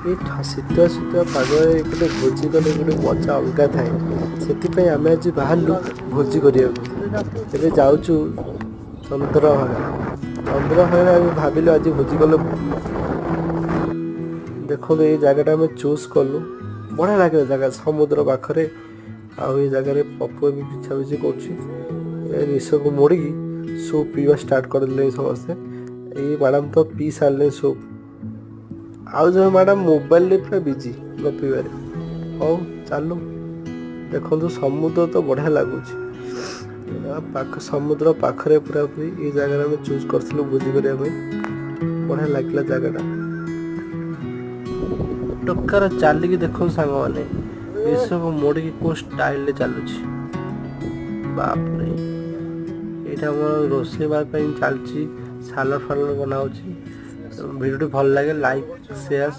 ଏ ଶୀତୁଆ ଶୀତୁଆ ପାଗରେ ଗୋଟେ ଭୋଜି କଲେ ଗୋଟେ ମଜା ଅଲଗା ଥାଏ। ସେଥିପାଇଁ ଆମେ ଆଜି ବାହାରିଲୁ ଭୋଜି କରିବାକୁ। ଏବେ ଯାଉଛୁ ଚନ୍ଦ୍ରଭାଗା। ଚନ୍ଦ୍ରଭାଗା ଆମେ ଭାବିଲୁ ଆଜି ଭୋଜି କଲେ। ଦେଖନ୍ତୁ, ଏଇ ଜାଗାଟା ଆମେ ଚୁଜ୍ କଲୁ, ବଢ଼ିଆ ଲାଗିଲା ଜାଗା, ସମୁଦ୍ର ପାଖରେ। ଆଉ ଏଇ ଜାଗାରେ ପପୁ ଏବେ ବିଛାବିଛି କରୁଛି। ଏ ନିଶକୁ ମୋଡ଼ିକି ସୁପ୍ ପିଇବା ଷ୍ଟାର୍ଟ କରିଦେଲେଣି ସମସ୍ତେ। ଏଇ ମ୍ୟାଡ଼ାମ୍ ତ ପିଇ ସାରିଲେଣି ସୁପ୍। ଆଉ ଜଣେ ମ୍ୟାଡ଼ାମ୍ ମୋବାଇଲରେ ପୁରା ବିଜି ଗପିବାରେ। ହଉ, ଚାଲୁ। ଦେଖନ୍ତୁ, ସମୁଦ୍ର ତ ବଢ଼ିଆ ଲାଗୁଛି। ପାଖ ସମୁଦ୍ର ପାଖରେ ପୁରାପୁରି ଏଇ ଜାଗାରେ ଆମେ ଚୁଜ୍ କରିଥିଲୁ ଭୋଜି କରିବା ପାଇଁ। ବଢ଼ିଆ ଲାଗିଲା ଜାଗାଟା। ଟୋକାର ଚାଲିକି ଦେଖନ୍ତୁ ସାଙ୍ଗମାନେ, ଏସବୁ ମୋଡ଼ିକି କୋଉ ଷ୍ଟାଇଲରେ ଚାଲୁଛି, ବାପରେ! ଏଇଟା ଆମର ରୋଷେଇ ବା ପାଇଁ ଚାଲିଛି, ସାଲଡ଼ ଫାଲଡ଼ ବନା ହେଉଛି। ଭିଡ଼ିଓଟି ଭଲ ଲାଗେ, ଲାଇକ୍, ସେୟାର।